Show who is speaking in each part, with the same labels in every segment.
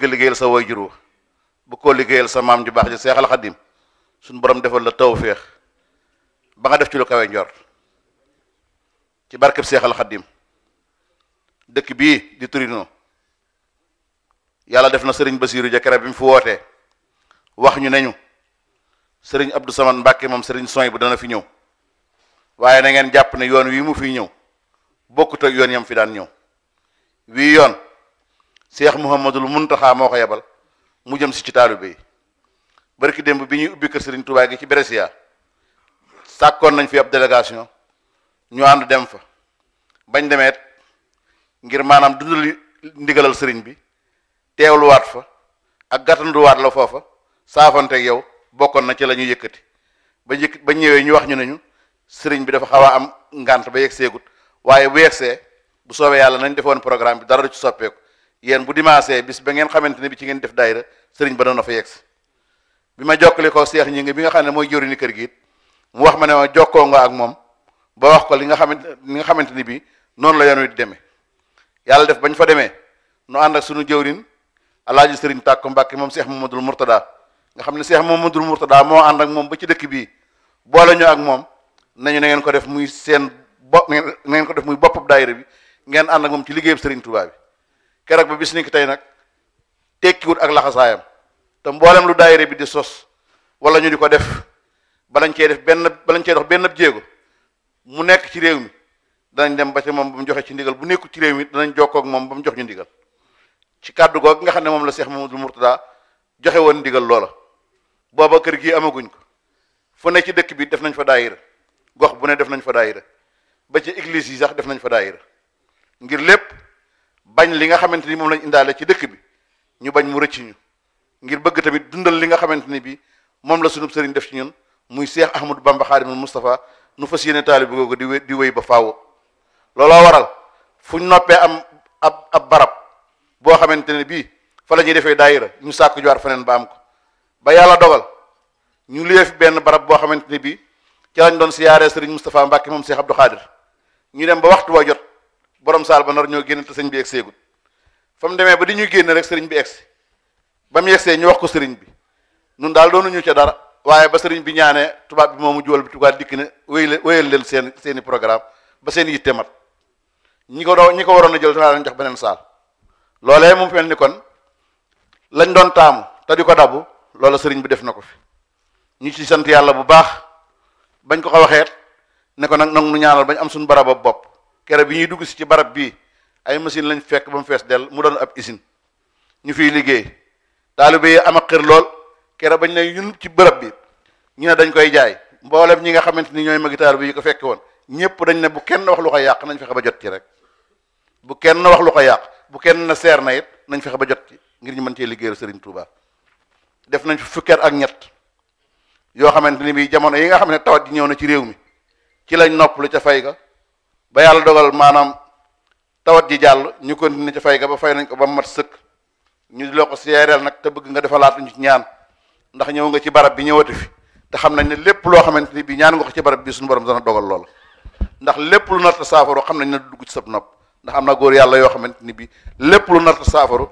Speaker 1: liggéeyal sa waajur bu ko liggéeyal sa maam ju baax ji Seexal Xadim suñu borom defal la tawféex ba nga def ci lu kawe njort ci barkeb Seexal Xadim. dëkk bii di Torino yàlla def na sëriñ Basiiru ja kere bi mu fi wootee wax ñu ne ñu sëriñ Abdou Samad Mbàkke moom sëriñ Soy bu dana fi ñëw waaye na ngeen jàpp ne yoon wi mu fiy ñëw bokkut ak yoon yam fi daan ñëw wii yoon Cheikh Mouhamadul Muntaxa moo ko yebal mu jëm si ci taalibe yi barki démb bi ñuy ubbi kër sëriñ Touba gi ci Brescia sàkkoon nañ fi ab délégation ñu ànd dem fa bañ demeet ngir maanaam dundali ndigalal sëriñ bi teewluwaat fa ak gàttanduwaat la foofa saafanteeg yow bokkoon na ci la ñu yëkkati ba ñëwee ñu wax ñu nañu sëriñ bi dafa xaw a am ngànt ba yegg seegut waaye bu yegsee bu soobee yàlla nañ defoon programme bi dara du ci soppeeku yéen bu dimanche bis ba ngeen xamante ne bi ci ngeen def daayira sëriñ ba doon na fa yegsi bi ma jokkali ko seex ñi bi nga xam ne mooy jëwriñu kër gi it mu wax ma ne ma jokkoo nga ak moom ba wax ko li nga xamante ni bi noonu la yoon wi di demee yàlla def bañ fa demee nu ànd ak sunu jëwriñ alaaji sëriñ Tàkko Mbàkke moom Cheikh Mamadul Mourtada nga xam ne Cheikh Mamadul Mourtada moo ànd ak moom ba ci dëkk bii boole ñu ak moom nañu na ngeen ko def muy seen ngeen ko def muy boppub daayira bi ngeen ànd ak moom ci liggéeyub sëriñ Touba bi keroog ba bis ni ki tey nag tekkiwut ak laxasaayam te mboolem lu daayira bi di sos wala ñu di ko def balañ cee dox benn jéego mu nekk ci réew mi danañ dem ba ci moom ba mu joxe ci ndigal bu nekkul ci réew mi danañ jokkoo ak moom ba mu jox ñu ndigal ci kàddu googu nga xam ne moom la Cheikh Mamadou Mourtada joxe woon ndigal loola booba kër gi amaguñ ko fu ne ci dëkk bi def nañ fa daayira gox bu ne def nañ fa daayira ba ci église yi sax def nañ fa daayira ngir lépp bañ li nga xamante ni moom lañ indaale ci dëkk bi ñu bañ mu rëcc ñu ngir bëgg tamit dundal li nga xamante ni bi moom la sunub sëriñ def ci ñun muy Cheikh Ahmadou Bamba Xaadimul Moustapha nu fas yéene taalibe googu di wéy ba faaw looloo waral fuñ noppee am ab barab boo xamante ne bii fa la ñuy defee daayira ñu sàkku jowaat feneen ba am ko ba yàlla dogal ñu liyee fi benn barab boo xamante ne bii ci lañ doon siyaaree sëriñ Moustapha Mbàkke moom Cheikh Abdou Khadir ñu dem ba waxtu wa jot borom saal ba nar ñoo génn te sëñ bi egg seegut fa mu demee ba di ñuy génn rek sëriñ bi egsi ba mu yegsee ñu wax ko sëriñ bi nun daal doonuñu ca dara waaye ba sëriñ bi ñaanee tubaab bi moomu juwal bi tubaab dikk ne wéyal leen seeni programme ba seen yitte mat ñi ko waroon a jël taa lañ jox beneen saal loolee mu mel ni kon lañ doon taamu te di ko dabu loola sëriñ bi def na ko fi ñu ci sant yàlla bu baax bañ ko waxeet ne ko nag nu ñaanal bañ am suñu barab bopp kere bi ñuy dugg si ci barab bii ay machine lañ fekk ba mu fees dell mu doon ab usine ñu fiy liggéey taalibe yi am ak xër lool kere bañ ne ñun ci bërëb bi ñu ne dañ koy jaay mboolem ñi nga xamante ni ñooy magi taalibe yi ko fekke woon ñëpp dañ ne bu kenn wax lu ko yàq nañ fexe ba jot ci rek bu kenn wax lu ko yàq bu kenn na seer na it nañ fexe ba jot ci ngir ñu mën cee liggéeyal Serigne Touba def nañ fi fukki at ak ñett yoo xamante ni bii jamono yi nga xam ne tawat ji ñëw na ci réew mi ci lañ noppalu ca fay ga ba yàlla dogal maanaam tawat ji jàll ñu continuer ca fay ga ba fay nañ ko ba mat sëkk ñu di loo ko seereel nag te bëgg nga defalaat ñu ci ñaan ndax ñëw nga ci barab bi ñëwati fi te xam nañ ne lépp loo xamante ni bii ñaan nga ko ci barab bi suñu borom dana dogal loola ndax lépp lu narta saafaru xam nañ ne dugg ci sab nopp ndax am na góor yàlla yoo xamante ni bii lépp lu narta saafaru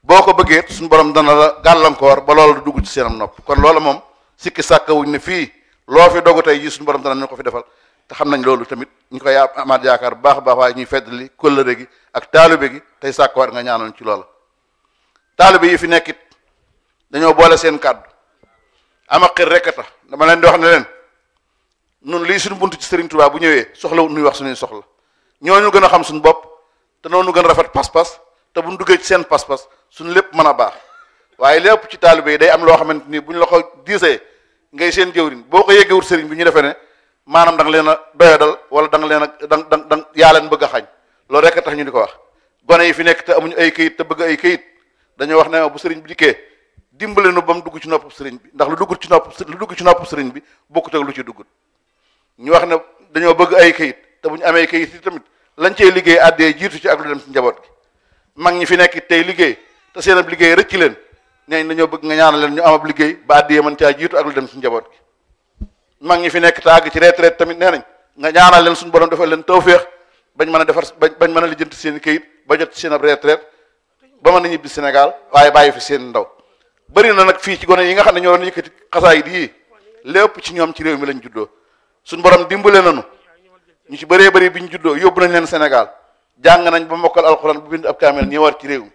Speaker 1: boo ko bëggee suñu borom dana la gàllankoor ba loola du dugg ci seenam nopp kon loola moom sikki sàkkawuñ ne fii loo fi dogu tey ji suñu borom dana ñu ko fi defal te xam nañ loolu tamit ñu koy amaat yaakaar bu baax a baax waaye ñuy feddali kóllëre gi ak taalibe gi tey sàkkuwaat nga ñaanoon ci loola taalibe yi fi nekkit dañoo boole seen kàddu ama xër rek a tax dama leen di wax ne leen nun lii suñu buntu ci Serigne Touba bu ñëwee soxla nuy wax suñuy soxla ñooñu gën a xam suñu bopp te noonu gën a rafet pas-pas te buñ duggee ci seen pas-pas suñu lépp mën a baax waaye lépp ci taalibe yi day am loo xamante ni buñ la ko diisee ngay seen jëwriñ boo ko yeggewut sëriñ bi ñu defee ne maanaam da nga leen a doyadal wala da nga leen a da yaa leen bëgg a xañ loolu rek a tax ñu di ko wax gone yi fi nekk te amuñu ay këyit te bëgg ay këyit dañoo wax ne bu sëriñ bi dikkee dimbale nu ba mu dugg ci nopp sëriñ bi ndax lu dugg ci nopp sëriñ bi bokkut ak lu ci duggut ñu wax ne dañoo bëgg ay këyit te bu ñu amee këyit yi tamit lañ cee liggéey àddee jiitu ci ak lu dem ci njaboot gi mag ñi fi nekk tey liggéey te seen ab liggéey rëcc leen neeñ dañoo bëgg nga ñaanal leen ñu am ab liggéey ba àddee mën caa jiitu ak lu dem ci njaboot gi mag ñi fi nekk te àgg ci retraite tamit nee nañ nga ñaanal leen suñu borom defal leen tawféex bañ mën a defar bañ mën a lijjanti seen këyit ba jot ci seen ab retraite ba mën a ñibbi Sénégal waaye bàyyi fi seen ndaw bëri na nag fii ci gone yi nga xam ne ñoo doon yëkkati xasaayid yi lépp ci ñoom ci réew mi lañ juddoo suñ borom dimbale nañu ñu ci bëree bëri bi ñu juddoo yóbbu nañ leen Sénégal jàng nañ ba mokkal alxuraan bu bind ab kaamel ñëwaat ci réew mi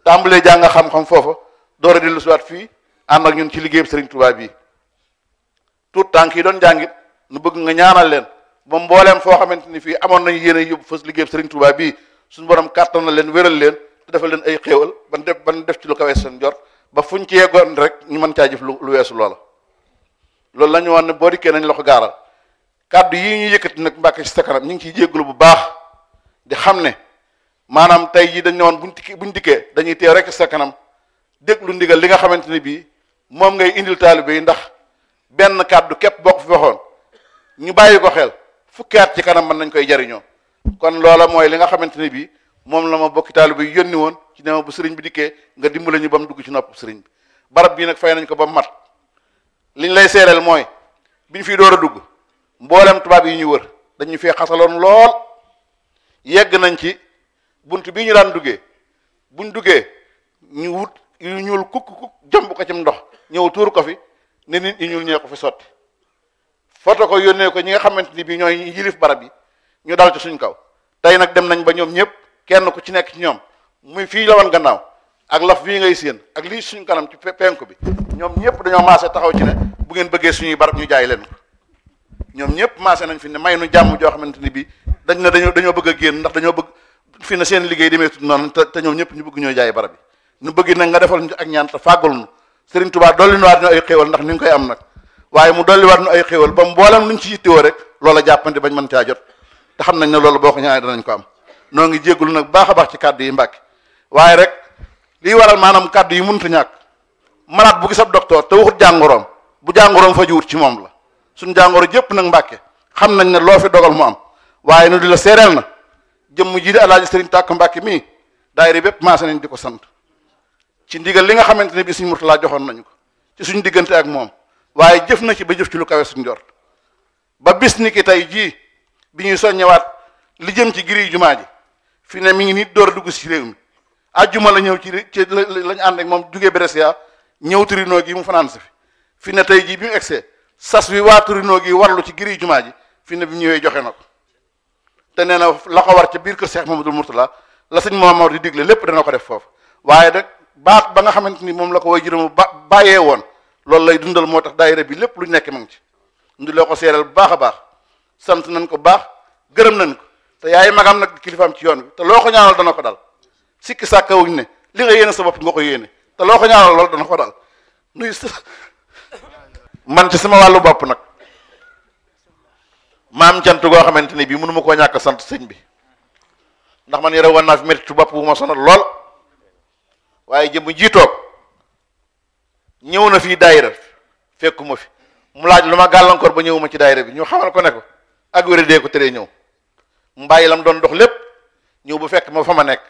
Speaker 1: tàmbalee jàng xam-xam foofa door a dellu siwaat fii ànd ak ñun ci liggéeyam Serigne Touba bii tout tànk yi doon jàngit nu bëgg nga ñaanal leen ba mbooleem foo xamante ni fii amoon nañu yéene yóbbu fas liggéeyam Serigne Touba bii suñu borom kàttan na leen wéral leen te defal leen ay xéewal ban def ci lu kawe seen jot ba fuñ ci yeggoon rek ñu mën caa jëf lu weesu loola loolu la ñu wax ne boo dikkee nañ la ko gaaral kàddu yi ñu yëkkati nag Mbàkke ci sa kanam ñu ngi ciy jégalu bu baax di xam ne maanaam tey jii dañ ne woon buñ dikkee dañuy teew rek ci sa kanam déglu ndigal li nga xamante ne bii moom ngay indil taalibe yi ndax benn kàddu képp boo ko fi waxoon ñu bàyyi ko xel fukki at ci kanam mën nañ koy jariñoo kon loola mooy li nga xamante ne bii moom la ma bokki taalibe yi yónni woon ci ne ma bu sëriñ bi dikkee nga dimbale ñu ba mu dugg ci nopp sëriñ bi barab bii nag fay nañ ko ba mat liñ lay seereel mooy biñ fi door a dugg mboolem tubaab yi ñu wër dañu fee xasaloon lool yegg nañ ci bunt bii ñu daan duggee buñ duggee ñu wut yu ñuul kukk jëmb ko ci ndox ñëw tuur ko fi ne nit ñi ñuul ñee ko fi sotti foto ko yónnee ko ñi nga xamante ni bii ñooy yilif barab yi ñu dal ci suñ kaw tey nag dem nañ ba ñoom ñëpp kenn ku ci nekk ci ñoom muy fii la woon gannaaw ak laf fii ngay séen ak lii suñ kanam ci penku bi ñoom ñëpp dañoo maase taxaw ci ne bu ngeen bëggee suñuy barab ñu jaay leen ko ñoom ñëpp maase nañ fi ne may nu jàmm joo xamante ni bii dañ ne dañoo bëgg a génn ndax dañoo bëgg fi ne seen liggéey demee tut noonu te ñoom ñëpp ñu bëgg ñoo jaay barab yi ñu bëgg nag nga defal ñu ak ñaan te fàggul nu Serigne Touba dolli nu waat ñu ay xéewal ndax ni nga koy am nag waaye mu dolli waat nu ay xéewal ba mboolem luñ ci yittewoo rek loola jàppante bañ mën caa jot te xam nañ ne loolu boo ko ñaanee danañ ko am noo ngi jéggulu nag baax a baax ci kàddu yi Mbàkke waaye rek liy waral maanaam kàddu yi mënut a ñàkk malade bu gis ab docteur te waxut jàngoroom bu jàngoroom fa jiwut ci moom la suñ jàngoro jëpp nag Mbàkke xam nañ ne loo fi dogal mu am waaye nu di la seereel na jëmm ji di Alaaji Sëriñ Tàkk Mbàkke mii daayira bépp maase nañ di ko sant ci ndigal li nga xamante ne bi suñ Murtalaa joxoon nañu ko ci suñ diggante ak moom waaye jëf na ci ba jëf ci lu kawe suñ njort ba bis ni ki tey jii bi ñuy soññewaat li jëm ci giri jumaa ji fi ne mi ngi nit door a dugg si réew mi ajjuma la ñëw ci lañ ànd ak moom jugee Brescia ñëw Torino gi mu fanaan si fi ne tey jii bi mu egsee sas wi waa Torino gi warlu ci giri jumaa ji fi ne bi mu ñëwee joxe na ko te nee na la ko war ca biir kër Cheikh Mamadou Mourtala la sëñ Mamadou di digle lépp dana ko def foofu waaye nag baat ba nga xamante ni moom la ko way juróom bàyyee woon loolu lay dundal moo tax daayira bi lépp lu nekk ma ngi ci ndu loo ko seeral bu baax a baax sant nañ ko baax gërëm nañ ko te yaay magam nag kilifaam ci yoon bi te loo ko ñaanal dana ko dal sikki sàkkawuñ ne li nga yéene sa bopp nga ko yéene te loo ko ñaanal loolu dana ko dal nuy man ci sama wàllu bopp nag maam cant goo xamante ni bii mënu ma koo ñàkk sant sëñ bi ndax man yore woon naa fi métti bopp bu ma sonal lool waaye jëm ji toog ñëw na fii daayira fekkuma fi mu laaj lu ma gàllankoor ba ñëwuma ci daayira bi ñu xamal ko ne ko ak wér dee ko teree ñëw mu bàyyi lam doon dox lépp ñëw bu fekk ma fa ma nekk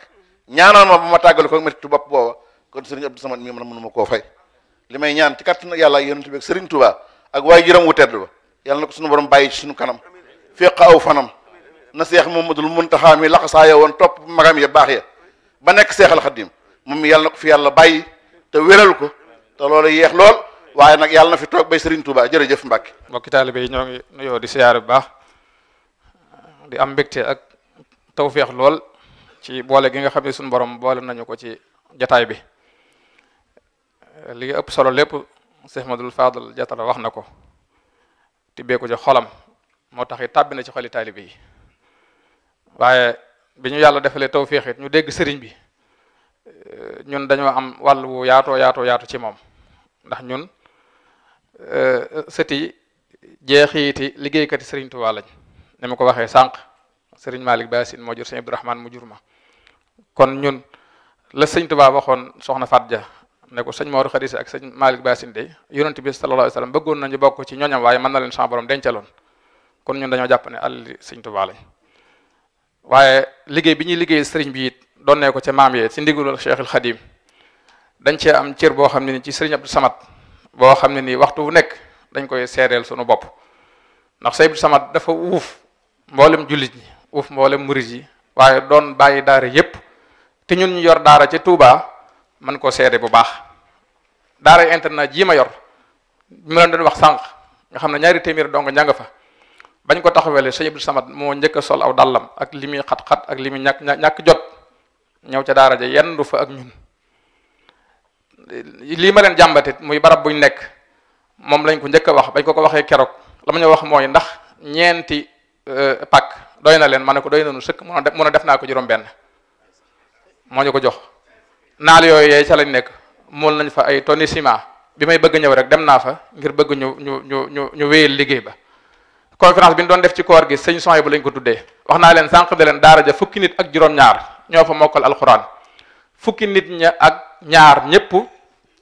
Speaker 1: ñaanal ma ba ma tàggali ko métti bopp booba kon Serigne Abdou Samad mii man mënu ma koo fay li may ñaan ci kàttan yàlla ak yonent bi ak Serigne Touba ak waaye juram wu tedd ba yàlla na ko suñu borom bàyyi ci suñu kanam fekk aw fanam na Seex Mamadul Muntaxa mi laxasaaya woon topp magam ya baax ya ba nekk Seexal Xadim moom mi yàlla na ko fi yàlla bàyyi te wéral ko te loolu yeex lool waaye nag yàlla na fi toog bay Serigne Touba jërëjëf Mbàkke.
Speaker 2: mbokki taalibe yi ñoo ngi nuyoo di siyaare bu baax di am mbégte ak tawféex lool ci boole gi nga xam ne suñu borom boole nañu ko ci jataay bi li ëpp solo lépp Cheikh Madul Fadal Jatara wax na ko tibbee ko ci xolam moo tax it tàbbi na ci xoli taalibe yi waaye bi ñu yàlla defalee tawféex it ñu dégg sëriñ bi ñun dañoo am wàll wu yaatu ci moom ndax ñun sëti jeexiiti liggéeykati sëriñ Tuubaa lañ ni ma ko waxee sànq sëriñ Malick Bassine moo jur sëñ Abdourahmane mu jur ma kon ñun la sëñ Tuubaa waxoon soxna Faat Ja ne ko sëñ Mor Khadija ak sëñ Malick Bassine de yonent bi sallallahu alayhi wa sallam bëggoon nañu bokk ci ñooñam waaye mën na leen sama borom dencaloon kon ñun dañoo jàpp ne àll sëñ Tuubaa lañ waaye liggéey bi ñuy liggéey sëriñ bi it doon ne ko ca maam yee ci ndigalul Cheikhul Khadim dañ cee am cër boo xam ne ni ci sëriñ Abdou Samad boo xam ne nii waxtu bu nekk dañ koy seereel sunu bopp ndax sëriñ Abdou Samad dafa uuf mboolem jullit ñi uuf mboolem murid yi waaye doon bàyyi daara yépp te ñun ñu yor daara ca Touba man koo seede bu baax. daara internat jii ma yor mi leen doon wax sànq nga xam ne ñaari téeméer dong ña nga fa bañ ko taxawele sëñ Abdou Samad moo njëkk a sol aw dàllam ak li muy xat-xat ak li muy ñàkk jot ñëw ca daara ja yendu fa ak ñun. lii ma leen jàmbatit muy barab buñ nekk moom lañ ko njëkk a wax bañ ko waxee keroog la ma ñu wax mooy ndax ñeenti pak doy na leen ma ne ko doy nañu sëkk mun a def naa ko juróom-benn moo ñu ko jox. naal yooyu yee ca lañ nekk mool nañ fa ay tonni ciment bi may bëgg ñëw rek dem naa fa ngir bëgg ñu wéyal liggéey ba. conférence bi ñu doon def ci koor gi sëñ Sohaybu lañ ko tuddee wax naa leen sànq de leen daara ja fukki nit ak juróom-ñaar ñoo fa mokkal alxuraan fukki nit ña ak ñaar ñëpp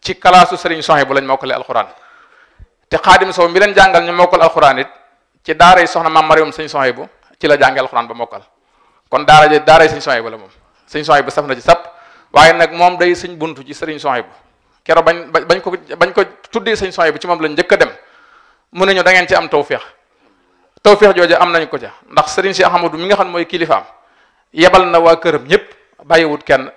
Speaker 2: ci kalaasu sëriñ Sohaybu lañ mokkale alxuraan te Xaadim Sow mi leen jàngal ñu mokkal alxuraan it ci daara yi soxna maam Mariam sëñ Sohaybu ci la jàngee alxuraan ba mokkal kon daara yi sëñ Sohaybu la moom sëñ Sohaybu saf na ci sap waaye nag moom day sëñ buntu ci sëriñ Sohaybu keroog bañ ko tuddee sëñ Sohaybu ci moom lañ njëkk a dem mu ne ñu da ngeen ci am tawféex jooju am nañ ko ca ndax sëriñ si Ahmadu mi nga xam ne mooy kilifaam yebal na waa këram ñëpp bàyyiwut kenn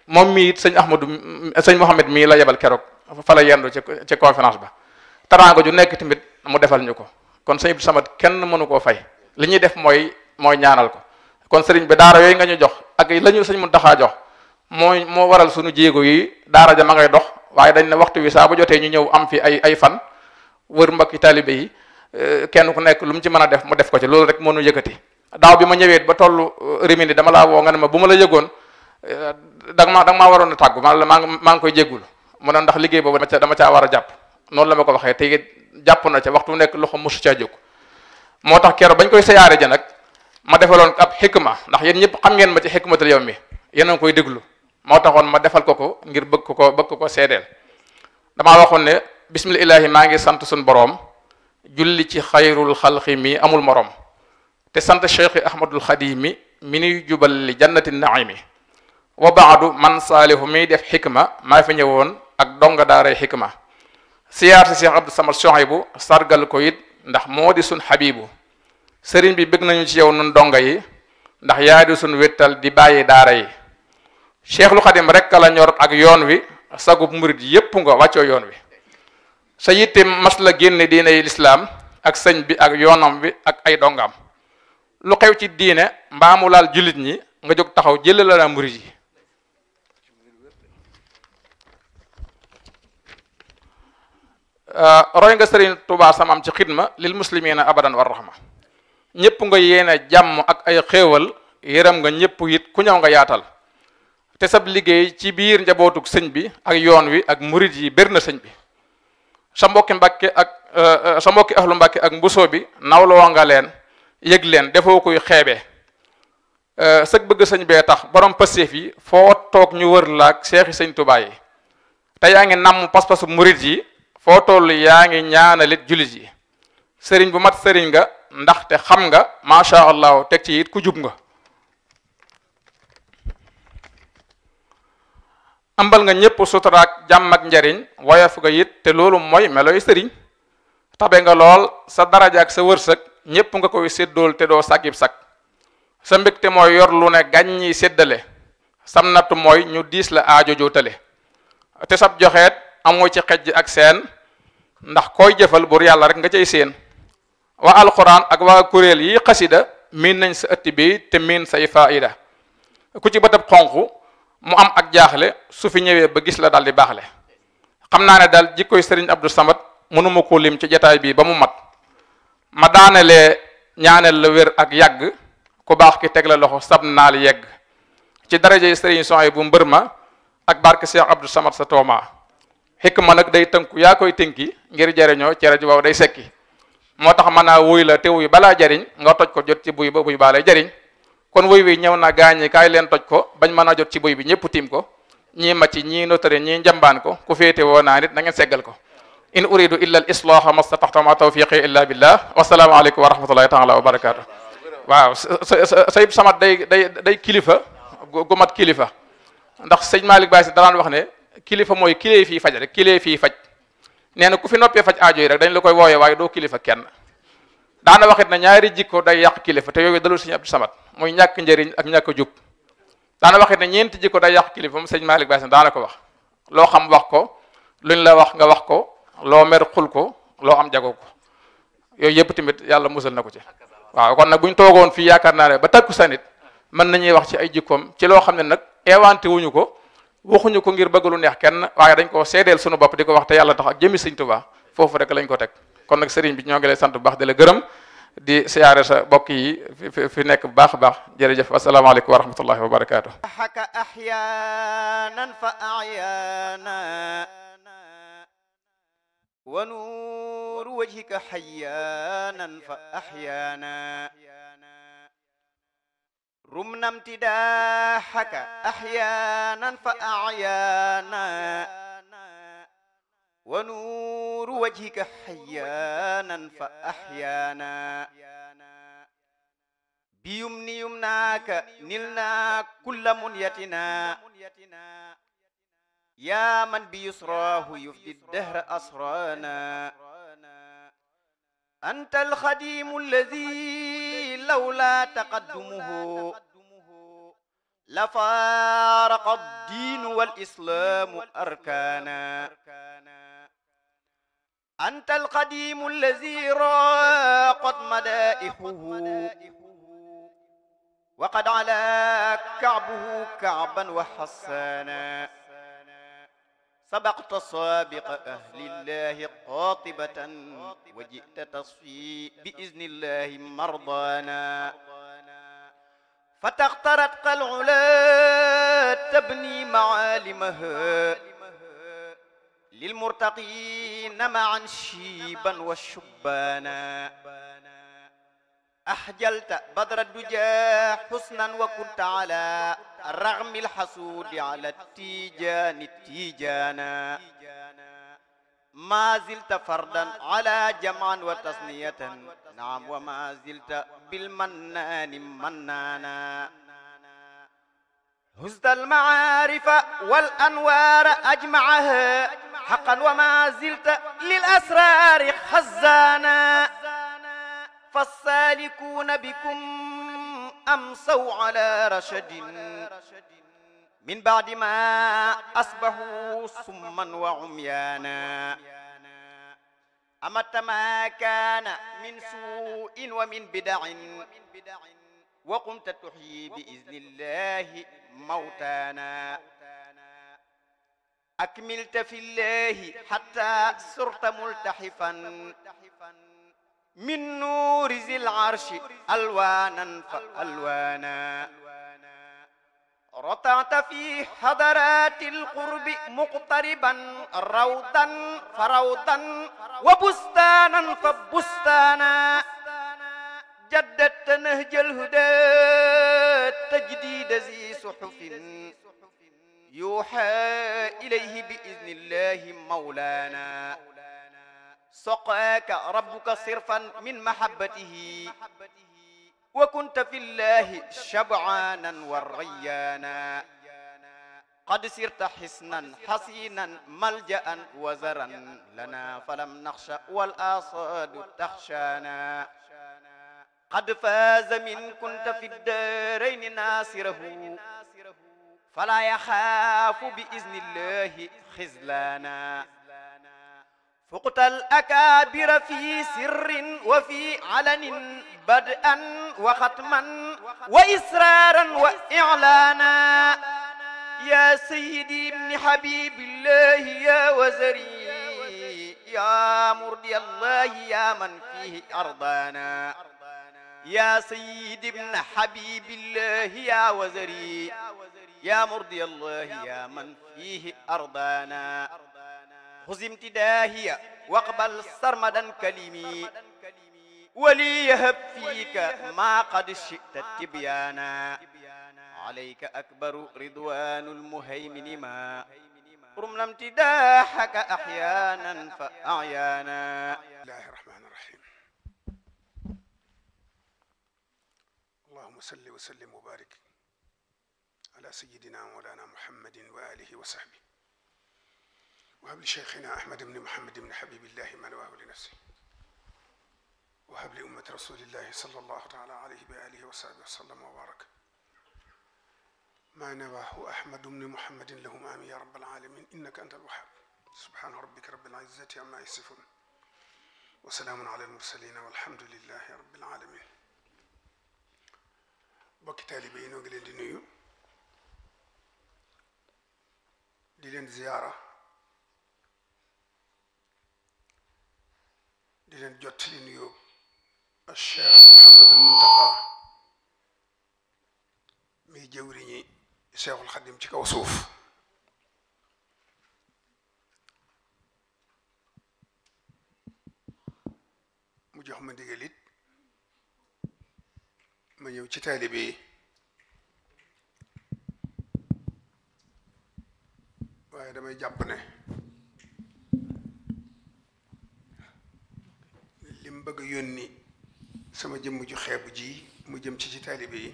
Speaker 2: moom mii it sëñ Mouhamed mii la yebal keroog fa la yendu ci conférence ba taraanga ju nekk tamit mu defal ñu ko kon sëñ Abdou Samad kenn mënu koo fay li ñuy def mooy ñaanal ko kon sëriñ bi daara yooyu nga ñu jox ak la ñu sëñ Muntaxa jox moo waral suñu jéego yi daara ja ma ngay dox waaye dañ ne waxtu wi saa bu jotee ñu ñëw am fi ay fan wër mbokki taalibe yi kenn ku nekk lu mu ci mën a def mu def ko ci loolu rek moo nu yëkkati daaw bi ma ñëwee ba tollu Rimini dama laa woo nga ne ma bu ma la yëgoon da nga maa waroon a tàggu maa ngi koy jéggul mu ne ndax liggéey boobu dama caa war a jàpp noonu la ma ko waxee te jàpp na ca waxtu nekk loxo mosu caa jóg moo tax keroog bañ koy siyaare ja nag ma defaloon ab xikma ndax yéen ñëpp xam ngeen ma ci xikmatul yawmi yéen a ngi koy déglu moo taxoon ma defal ko ngir bëgg ko seedeel damaa waxoon ne bismillahi maa ngi sant suñu boroom julli ci xayrul xalqi mi amul morom te sant cheikh ahmadul xadimi mi nuy jubal li jannati naimi wa baadu man saalihu miy def xikma maa fi ñëwoon ak donga daaray xikma siyaar si cheikh Abdou Samad Sohaybu sargal ko it ndax moo di sun xabibu sëriñ bi bëgg nañu ci yow nun donga yi ndax yaa di sun wéttal di bàyyi daara yi cheikhul xadim rek la ñor ak yoon wi sagub murid yépp nga wàccoo yoon wi sa yitte mas la génne diine lislaam ak sëñ bi ak yoonam bi ak ay dongaam lu xew ci diine mbaamu laal jullit ñi nga jóg taxaw jël la murid yi roy nga sëriñ Tuubaa samam ci xidma lil muslimina abadan war rahma ñëpp nga yéene jàmm ak ay xéewal yërëm nga ñëpp it ku ñëw nga yaatal te sab liggéey ci biir njabootug sëñ bi ak yoon wi ak murid yi bér na sëñ bi sa mbokki Mbàkke ak sa mbokki ahlu Mbàkke ak mbusoo bi nawloo nga leen yëg leen defoo koy xeebe sëg bëgg sëñ bee tax borom pëseef yi foo toog ñu wër laak seexi sëñ Tuubaa yi te yaa ngi namm pas-pasu murid yi foo toll yaa ngi ñaanalit jullit yi sëriñ bu mat sëriñ nga ndaxte xam nga macha allah teg ci it ku jub nga ambal nga ñëpp suturaak jàmm ak njariñ woyof nga it te loolu mooy meloy sëriñ tabe nga lool sa daraja ak sa wërsëg ñëpp nga koy séddool te doo sàggib sag sa mbégte mooy yor lu ne gàññi séddale sam nattu mooy ñu diis la aajo jootale te sab joxeet amoo ci xejj ak seen ndax koy jëfal bur yàlla rek nga cay seen waa alquran ak waa kuréel yi xasida miin nañ sa ëtt bi te miin say faida ku ci bëtab xonq mu am ak jaaxle su fi ñëwee ba gis la daal di baaxle xam naa ne daal jikkoy sëriñ Abdou Samad mënuma ko lim ci jataay bi ba mu mat ma daanelee ñaaneel la wér ak yàgg ku baax ki teg la loxo sab naal yegg ci darajey sëriñ Sohaybu bu mbër ma ak barke Cheikh Abdou Samad sa tooma xikma nag day tënku yaa koy tënki ngir jariñoo cere ji waaw day sekki moo tax mën naa wuy la te wuy balaa jariñ nga toj ko jot ci buy ba buy baa lay jariñ kon wuy wi ñëw na gaañi kaay leen toj ko bañ mën a jot ci buy bi ñëpp tiim ko ñii macc ñii notari ñii njambaan ko ku féete woo naa nit na ngeen seggal ko in uridu illa al islaha mastataxta ma tawfiqi illa billah wasalaamu aleykum wa rahmatullahi taala wa barakatuh waaw Sayib Samad day kilifa gu mat kilifa ndax sëñ Malick Baye si daan wax ne kilifa mooy kilee fii faj rek kilee fii faj nee na ku fi noppee faj aajo yi rek dañ la koy wooyee waaye doo kilifa kenn daana waxit na ñaari jikko day yàq kilifa te yooyu dalul sëñ Abdou Samad muy ñàkk njëriñ ak ñàkk jub daana waxit ne ñeenti jikko day yàq kilifa moom sëñ Malick Bassine daana ko wax loo xam wax ko luñ la wax nga wax ko loo mer xul ko loo am jago ko yooyu yëpp tamit yàlla musal na ko ci waaw kon nag buñ toogoon fii yaakaar naa ne ba takku sanit mën nañuy wax ci ay jikkoom ci loo xam ne nag eewante wuñu ko waxuñu ko ngir bëgg lu neex kenn waaye dañ ko seedeel sunu bopp di ko wax te yàlla tax ak jëmi sëñ Tuubaa foofu rek lañ ko teg kon nag sëriñ bi ñoo ngi lay sant bu baax di la gërëm di siyaare sa bokk yi fi nekk bu baax a baax jërëjëf asalaamaaleykum wa rahmatullahi wa barakaatu.
Speaker 3: haka ahyanan fa ahyana wa nuuru wajhika hayyanan fa ahyana rumna imtidahaka ahyanan fa ahyana wa nuuru wajhika hayyanan fa ahyana biyumni yumnaaka nilna kulla munyatina ya man biyusrahu yufdi dahra asrana anta alxadimu alladi lawla taqaddumuhu la faaraqa addiinu wal islaamu arkaana anta alqadimu alladi raaqat madaa'ihuhu wa qad alaa ka'buhu ka'ban wa hassaana sabaqta saabiqa ahlillahi qaatibatan wa ji'ta tasfi bi iznillahi mardaana فتخترت العلا تبني معالمها للمرتقين معا شيبا والشبانا أحجلت بدر الدجى حسنا وكنت على رغم الحسود على التيجان التيجانا ما زلت فردا على جمعا وتصنية نعم وما زلت بالمنان منانا هزت المعارف والأنوار أجمعها حقا وما زلت للأسرار خزانا فالسالكون بكم أمسوا على رشد من بعد ما أصبحوا صما وعميانا أمت ما كان من سوء ومن بدع وقمت تحيي بإذن الله موتانا أكملت في الله حتى صرت ملتحفا من نور ذي العرش ألوانا فألوانا رتعت في حضرات القرب مقتربا روضا فروضا وبستانا فبستانا جددت نهج الهدى تجديد ذي صحف يوحى إليه بإذن الله مولانا سقاك ربك صرفا من محبته وكنت في الله شبعانا والريانا قد صرت حصنا حصينا ملجأ وزرا لنا فلم نخشى والآصاد تخشانا قد فاز من كنت في الدارين ناصره فلا يخاف بإذن الله خذلانا فقت الأكابر في سر وفي علن بدءا وختما وإسرارا وإعلانا يا سيدي ابن حبيب الله يا وزري يا مرضي الله يا من فيه أرضانا يا سيدي ابن حبيب الله يا وزري يا مرضي الله يا من فيه أرضانا خذ امتداهي واقبل سرمدا كلمي وليهب فيك ما قد شئت التبيانا عليك أكبر رضوان المهيمن ما رمنا امتداحك أحيانا فأعيانا.
Speaker 4: بسم الله الرحمن الرحيم. اللهم صل وسلم وبارك على سيدنا مولانا محمد وآله وصحبه وهب لشيخنا أحمد بن محمد بن حبيب الله ما نواه لنفسه وهب لأمة رسول الله صلى الله تعالى عليه وآله وصحبه وسلم وبارك. ما نواه أحمد بن محمد لهم آمين يا رب العالمين إنك أنت الوهاب سبحان ربك رب العزة عما يصفون وسلام على المرسلين والحمد لله رب العالمين. bokki taalibe yi noo ngi leen di nuyu di leen ziyaara di leen jottali nuyu Cheikh Mouhamadul Muntaqa mi jëwriñi Cheikhul Xadim ci kaw suuf mu jox ma ndigal it ma ñëw ci taalibe yi waaye damay jàpp ne lim bëgg a yónni sama jëmm ju xeebu ji mu jëm ci taalibe yi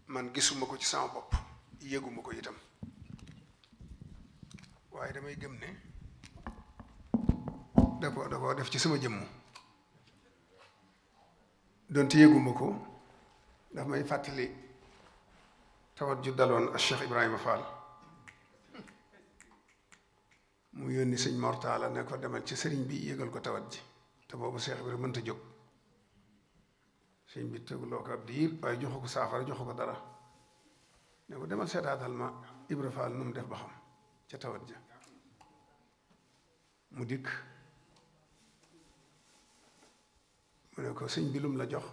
Speaker 4: man gisuma ko ci sama bopp yëguma ko itam waaye damay gëm ne da ko def ci sama jëmm donte yëguma ko daf may fàttali tawat ju daloon ak Cheikh Ibrahima Fall mu yónni sëñ Mortala ne ko demal ci sëriñ bi yëgal ko tawat ji te boobu Cheikh Ibrahima mënta jóg sëñ bi tëguloo ko ab diir waaye joxu ko saafara joxu ko dara ne ko demal seetaatal ma Ibra Fall nu mu def ba xam ca tawat ja mu dikk mu ne ko sëñ bi lum la jox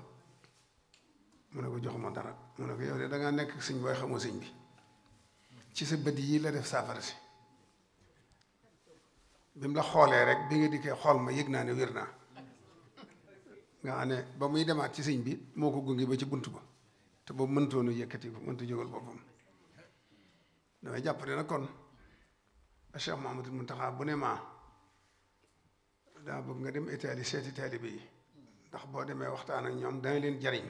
Speaker 4: mu ne ko joxuma dara mu ne ko yow de dangaa nekk sëñ booy xamoo sëñ bi ci sa bët yi la def saafara si bi mu la xoolee rek bi nga dikkee xool ma yëg naa ne wér naa nga xam ne ba muy demaat ci sëñ bi moo ko gunge ba ci bunt ba te boobu mëntoonu yëkkati ko mënta jógal boppam damay jàpp ne nag kon Cheikh Mouhamadul Mountakha bu ne maa daa bëgg nga dem Italie seeti taalibe yi ndax boo demee waxtaan ak ñoom dana leen jariñ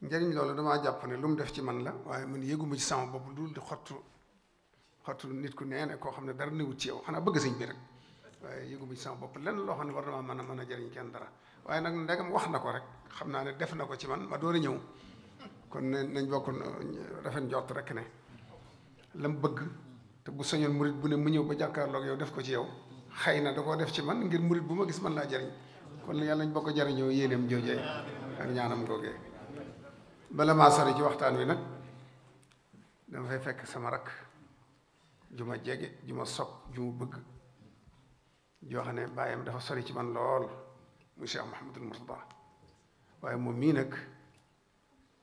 Speaker 4: njariñ loolu damaa jàpp ne lu mu def ci man la waaye man yëguma ci sama bopp lu di xottu nit ku nee ne koo xam ne dara newut ci yow xanaa bëgg sëñ bi rek waaye yëguma ci sama bopp lenn loo xam ne war na maa mën a jariñ kenn dara waaye nag ndegam wax na ko rek xam naa ne def na ko ci man ma door a ñëw kon nañ bokk rafet njort rek ne lam bëgg te bu sañoon murit bu ne mu ñëw ba jàkkaarloog yow def ko ci yow xëy na da koo def ci man ngir murit bu ma gis man laa jariñ kon yàlla nañ bokk jariñoo yéeneem joojee ak ñaanam googee bala maa sori ci waxtaan wi nag dama fay fekk sama rakk ju ma jege ju ma sopp ju ma bëgg joo xam ne bàyyam dafa sori ci man lool muy Cheikh Mouhamadul Mourtada waaye moom mii nag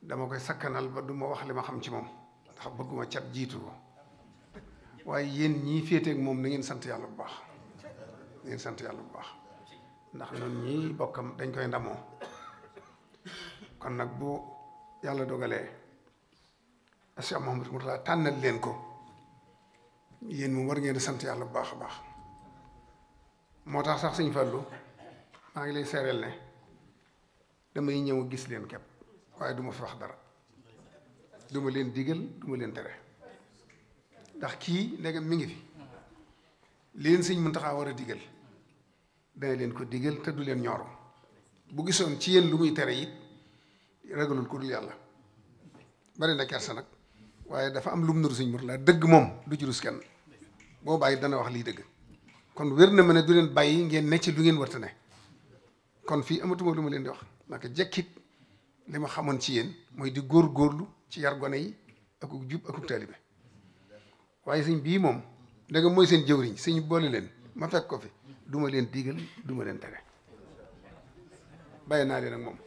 Speaker 4: dama koy sakkanal ba du ma wax li ma xam ci moom ndax bëgguma cat jiitu ko waaye yéen ñii féeteeg moom na ngeen sant yàlla bu baax na ngeen sant yàlla bu baax ndax noonu ñii bokkam dañ koy ndamoo kon nag bu yàlla dogalee Cheikh Mouhamadul Mourtada tànnal leen ko yéen moom war ngeen di sant yàlla bu baax a baax moo tax sax sëñ Fallu maa ngi lay seereel ne damay ñëw gis leen képp waaye du ma fi wax dara du ma leen digal du ma leen tere ndax kii ndegam mi ngi fi leen sëñ Muntaxa war a digal dana leen ko digal te du leen ñoru bu gisoon ci yéen lu muy tere it ragalul ko dul yàlla bari na kersa nag waaye dafa am lu mu nuru sëñ Murtala dëgg moom du ci rus kenn boo bàyyi dana wax lii dëgg kon wér na ma ne du leen bàyyi ngeen ne ci lu ngeen warta ne kon fii amatuma lu ma leen di wax naka jekkit li ma xamoon ci yéen mooy di góor-góorlu ci yar gone yi akuk jub akuk taalibe waaye sëñ bii moom ndega mooy seen jëwriñ sëñ boole leen ma fekk ko fi du ma leen digal du ma leen tere bàyyi naa leen ak moom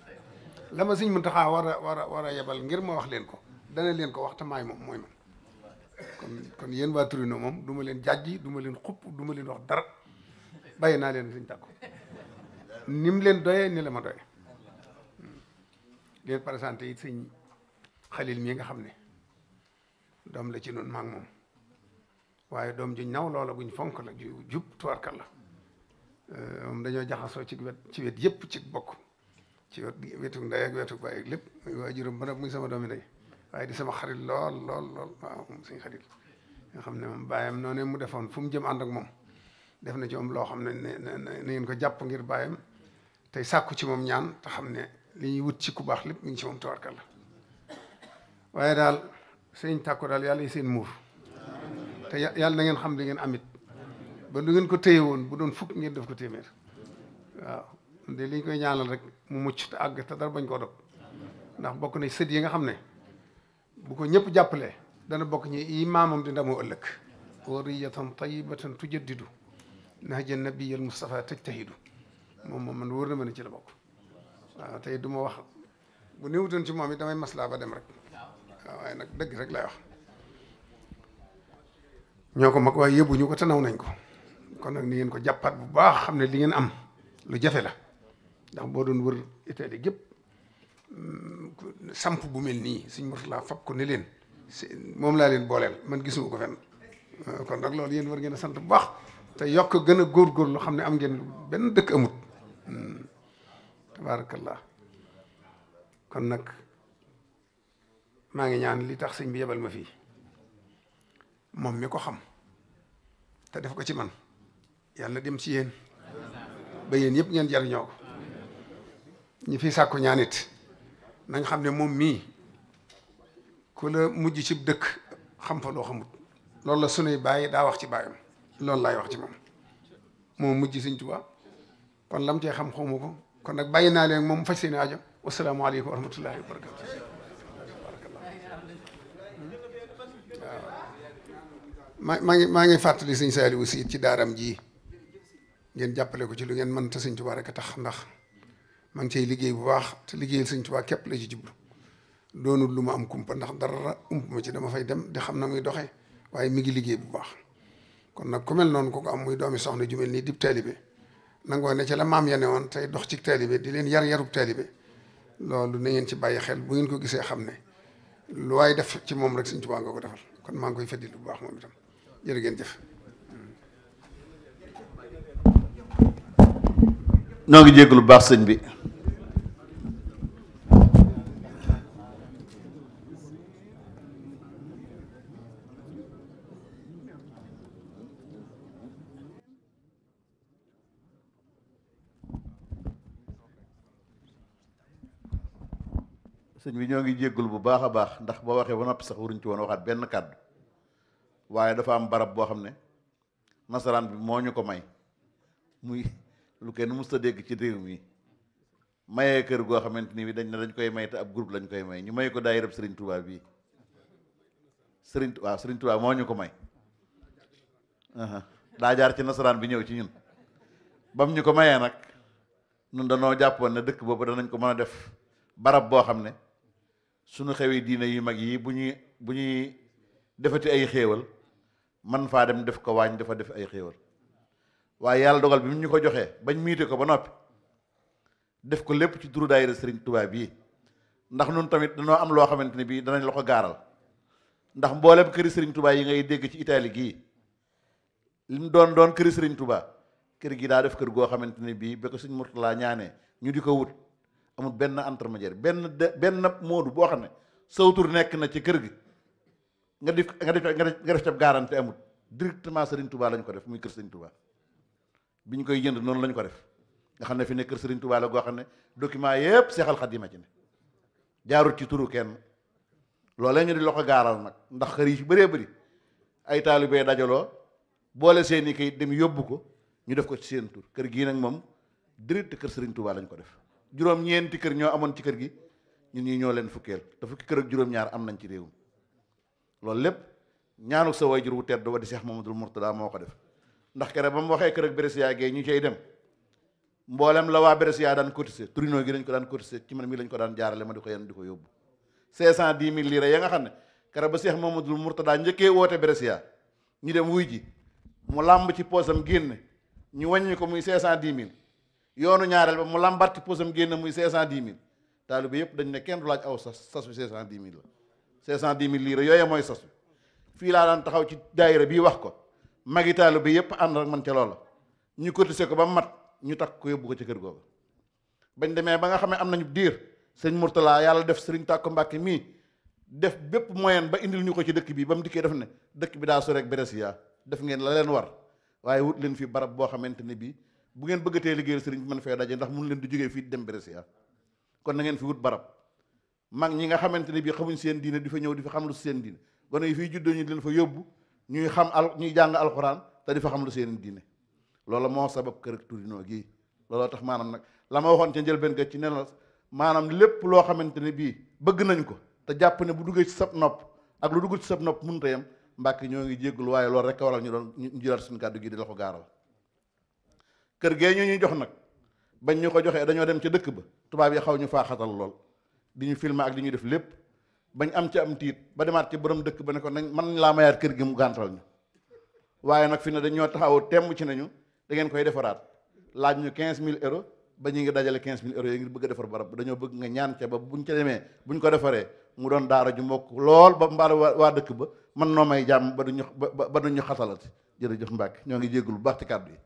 Speaker 4: la ma sëñ Muntaxa war a yebal ngir ma wax leen ko dana leen ko wax te maay moom mooy man kon yéen waa Torino moom du ma leen jàjji du ma leen xupp du ma leen wax dara bàyyi naa leen sëñ Tàkko ni mu leen doyee ni la ma doyee leen présenté it sëñ Xalil mii nga xam ne doom la ci noonu maag moom waaye doom ju ñaw loola guñ fonk la ju jub tuwarkal la moom dañoo jaxasoo ci wet yëpp ci bokk ci wetu ndey ak wetu baay ak lépp muy waajuram ba nag muy sama doomi ndey waaye di sama xarit lool waaw moom sëñ Xalil nga xam ne moom baayam noonu mu defoon fu mu jëm ànd ak moom def na ci moom loo xam ne na ngeen ko jàpp ngir baayam tey sàkku ci moom ñaan te xam ne li ñuy wut ci ku baax lépp mi ngi ci moom tawarkal la waaye daal sëñ tàkko daal yàlla yi seen muur te yàlla na ngeen xam li ngeen amit ba du ngeen ko téye woon bu doon fukk ngeen def ko téeméer waaw de liñ koy ñaanal rek mu mucc te àgg te dara bañ koo dog ndax bokk na sët yi nga xam ne bu ko ñëpp jàppalee dana bokk ñi yi maamam di ndamoo ëllëg wariyatan tayyibatan tujaddidu nahja nabiyil Mustafa tajtahidu moom man wóor na ma ne ci la bokk waaw tey du ma wax bu néewutoon ci moom it damay maslaa ba dem rek waaw waaye nag dëgg rek lay wax ñoo ko mag waaye yëbbuñu ko te naw nañ ko kon nag ni ngeen ko jàppaat bu baax xam ne li ngeen am lu jafe la ndax boo doon wër Italie gépp samp bu mel nii suñ Murtala fab ko ne leen moom laa leen booleel man gisuma ko fenn kon nag loolu yéen war ngeen a sant bu baax te yokk gën a góorgóorlu xam ne am ngeen benn dëkk amut tabaarakallah kon nag maa ngi ñaan li tax sëñ bi yebal ma fii moom mi ko xam te def ko ci man yàlla na dem ci yéen ba yéen yëpp ngeen jariñoo ko ñi fi sàkku ñaanit nañ xam ne moom mii ku la mujj ci dëkk xam fa loo xamut loolu la sunuy bàyyi daa wax ci bàyyam loolu laay wax ci moom moo mujj Sëñ Tuubaa kon lam cee xam xawma ko kon nag bàyyi naa leen moom faj seen aajo wasalaamaaleykum wa rahmatullahi wa barakatu waaw maa ngi fàttali Sëñ Saaliwu Si ci daaram ji ngeen jàppale ko ci lu ngeen mën te Sëñ Tuubaa rek a tax ndax maa ngi cay liggéey bu baax te liggéeyal Sëñ Tuubaa képp la ci jublu doonul lu ma am kumpa ndax dara ump ma ci dama fay dem di xam na muy doxee waaye mi ngi liggéey bu baax kon nag ku mel noonu ko am muy doomi soxna ju mel nii dib taalibe nangoo ne ci la maam ya ne woon tey dox ci taalibe di leen yarub taalibe loolu na ngeen ci bàyyi xel bu ngeen ko gisee xam ne lu waay def ci moom rek Sëñ Tuubaa nga ko defal kon maa ngi koy feddil bu baax moom itam jërë ngeen jëf.
Speaker 1: noo ngi jégg lu baax sëñ bi sëñ bi ñoo ngi jéggul bu baax a baax ndax boo waxee ba noppi sax waruñ ci woon waxaat benn kàddu waaye dafa am barab boo xam ne nasaraan bi moo ñu ko may muy lu kenn musta dégg ci réew mi mayee kër goo xamante ni bi dañ ne dañ koy may te ab groupe lañ koy may ñu may ko daayirab Sëriñ Tuubaa bii Sëriñ Tuubaa moo ñu ko may daa jaar ci nasaraan bi ñëw ci ñun bam ñu ko mayee nag ñun dañoo jàppoon ne dëkk boobu danañ ko mën a def barab boo xam ne suñu xewi diine yu mag yi bu ñuy defati ay xéewal man faa dem def ko waañ dafa def ay xéewal waaye yàlla dogal bi mu ñu ko joxee bañ miite ko ba noppi def ko lépp ci turu daayira Sëriñ Tuubaa bii ndax nun tamit dañoo am loo xamante ne bii danañ la ko gaaral ndax mboolem këri Sëriñ Tuubaa yi ngay dégg ci Italie gii li mu doon këri Sëriñ Tuubaa kër gi daa def kër goo xamante ne bii ba ko Sëñ Murtala ñaanee ñu di ko wut amul benn intermédiaire benn moodu boo xam ne sawtur nekk na ci kër gi nga def ca garantie amul directement Sëriñ Tuubaa lañ ko def muy kër Sëriñ Tuubaa bi ñu koy jënd noonu lañ ko def nga xam ne fi ne kër Sëriñ Tuubaa la goo xam ne document yépp Seexal Xadiima ci ne jaarut ci turu kenn loolee ñu di loxo gaaral nag ndax kër yi ci bëree bëri ay taalibee dajaloo boole seeni kayit dem yóbbu ko ñu def ko ci seen tur kër gii nag moom direct kër Sëriñ Tuubaa lañ ko def juróom-ñeenti kër ñoo amoon ci kër gi ñun ñi ñoo leen fukkeel te fukki kër ak juróom-ñaar am nañ ci réew mi loolu lépp ñaanu sa waajur wu tedd wa di Seex Mamadul Murtada moo ko def ndax kere ba mu waxee kër ak Brescia gee ñu cay dem mboolem la waa Brescia daan cotiser Torino gi dañ ko daan cotiser ci man mii lañ ko daan jaarale ma di ko yenn di ko yóbbu 510 000 lire ya nga xam ne kere ba Seex Mamadul Murtada njëkkee woote Brescia ñu dem wuy ji mu làmb ci poosam génne ñu wàññi ko muy 510 000 yoonu ñaareel ba mu làmbat ci poosam génne muy 510 000 taalibe yëpp dañ ne kenn du laaj aw sas wi 510 000 la 510 000 lire yooye mooy sas wi fii laa daan taxaw ci daayira bii wax ko magi taalibe yëpp ànd ak man ca loola ñu cotiser ko ba mat ñu takk ko yóbbu ko ci kër googu bañ demee ba nga xam ne am nañu diir sëñ Murtala yàlla def Sëriñ Tàkko Mbàkke mii def bépp moyen ba indil ñu ko ci dëkk bi ba mu dikkee def ne dëkk bi daa sore ak Brescia def ngeen la leen war waaye wut leen fi barab boo xamante ne bii bu ngeen bëggatee liggéeyal sëriñ bi mën fee daje ndax mun leen di jógee fii dem Brescia kon na ngeen fi wut barab mag ñi nga xamante ne bii xamuñ seen diine di fa ñëw di fa xam lu seen diine gone yi fii juddoo ñu leen fa yóbbu ñuy jàng alxuraan te di fa xam lu seen diine loolu moo sabab kër ak Torino gii looloo tax maanaam nag la ma waxoon ca njëlbeen ga ci ne la maanaam lépp loo xamante ne bii bëgg nañ ko te jàpp ne bu duggee ci sab nopp ak lu dugg ci sab nopp mënut a yem Mbàkke ñoo ngi jéggul waaye loolu rek a waral ñu jëlaat suñu kàddu gi di la ko gaaral kër gee ñu jox nag bañ ñu ko joxee dañoo dem ca dëkk ba tubaab yi xaw ñu faa xatal lool di ñu filmer ak di ñu def lépp bañ am ci am tiit ba demaat ci borom dëkk ba ne ko nañ man laa mayaat kër gi mu gàntal ñu waaye nag fi ne dañoo taxaw temm ci nañu da ngeen koy defaraat laaj ñu 15 000 euros ba ñu ngi dajale 15 000 euros yi ngir bëgg a defar barab dañoo bëgg nga ñaan ca ba buñ ca demee buñ ko defaree mu doon daara ju mbokk lool ba mbaal waa dëkk ba man noo may jàmm ba duñu xatalati jërëjëf Mbàkke ñoo ngi jéggul bu baax ci kàddu yi.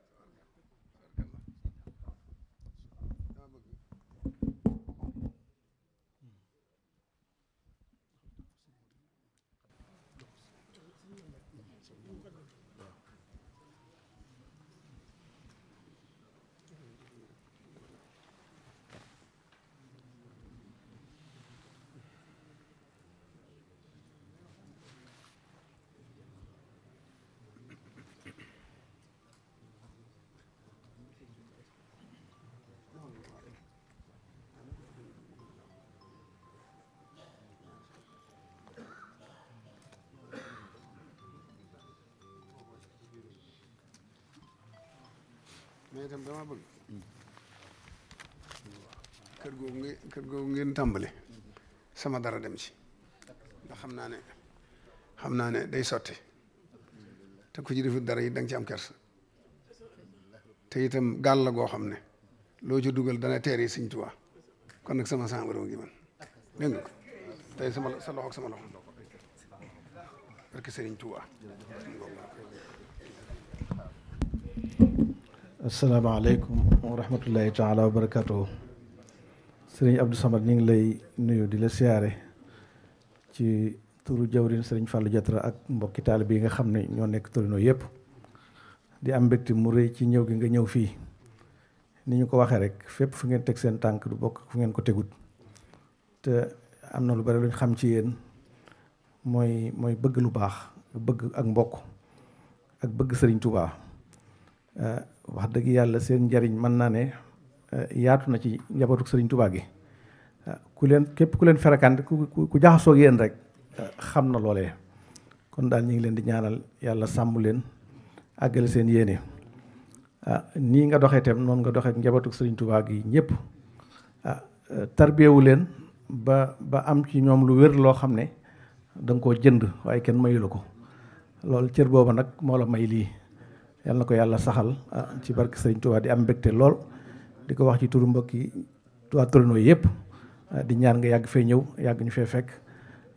Speaker 4: mais itam dama bëgg kër googu ngeen tàmbali sama dara dem ci ndax xam naa ne day sotti te ku ci defut dara yi da nga ci am kersa te itam gaal la goo xam ne loo ci dugal dana teer yi Sëñ Tuubaa kon nag sama sàmbaro ngi man dégg nga ko tey sa loxo ak sama loxo parce que Sëriñ Tuubaa.
Speaker 5: asalaamaaleykum wa rahmatullahi taala wa barakatuhu sëriñ Abdou Samad ñu ngi lay nuyu di la siyaare ci turu jawrin sëriñ Fallou Diatra ak mbokki taalibe yi nga xam ne ñoo nekk Torino yëpp di am mbégte mu rëy ci ñëw gi nga ñëw fii ni ñu ko waxee rek fépp fu ngeen teg seen tànk du bokk fu ngeen ko tegut te am na lu bari lu ñu xam ci yéen mooy bëgg lu baax bëgg ak mbokk ak bëgg sëriñ Touba. wax dëgg yàlla seen njariñ mën naa ne yaatu na ci njabootu sëriñ Touba gi képp ku leen ferekante ku jaxasoo ak yéen rek xam na loolee kon daal ñu ngi leen di ñaanal yàlla sàmm leen àggale seen yéene nii nga doxee tam noonu nga doxee ak njabootu sëriñ Touba gi ñëpp tarbiyewu leen ba am ci ñoom lu wér loo xam ne da nga koo jënd waaye kenn mayu la ko loolu cër booba nag moo la may lii yàlla na ko yàlla saxal ci barke Sëriñ Tuubaa di am mbégte lool di ko wax ci turu mbokki waa Torino yëpp di ñaan nga yàgg fee ñëw yàgg ñu fee fekk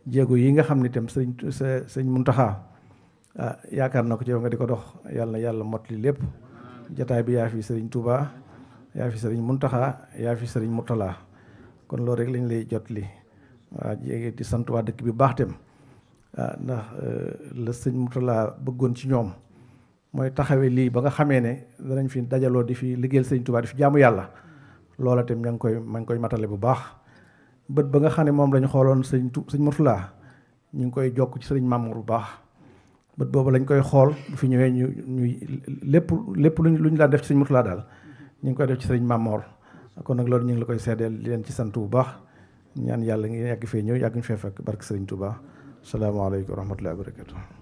Speaker 5: jéego yi nga xam ne itam sëñ Muntaxa yaakaar na ko ci yow nga di ko dox yàlla na yàlla motli lépp jataay bi yaa fi Sëriñ Tuubaa yaa fi Sëriñ Muntaxa yaa fi Sëriñ Murtala kon loolu rek lañ lay jot li waa jéegi di sant waa dëkk bi baax tam ndax la sëñ Murtala bëggoon ci ñoom mooy taxawee lii ba nga xamee ne danañ fi dajaloo di fi liggéeyal sëriñ Tuubaa di fi jaamu yàlla loola tam ma ngi koy matale bu baax bët ba nga xam ne moom lañu xooloon sëñ Murtala ñu ngi koy jokk ci sëriñ Mamour bu baax bët boobu lañ koy xool bu fi ñëwee ñuy lépp lu ñu daan def ci sëñ Murtala daal ñu ngi koy def ci sëriñ Mamour kon nag loolu ñu ngi la koy seedeel di leen ci sant bu baax ñaan yàlla ngi yàgg fee ñëw yàgg ñu fee fekk barke sëriñ Tuubaa salaamaaleykum wa rahmatullahi wa barakatuh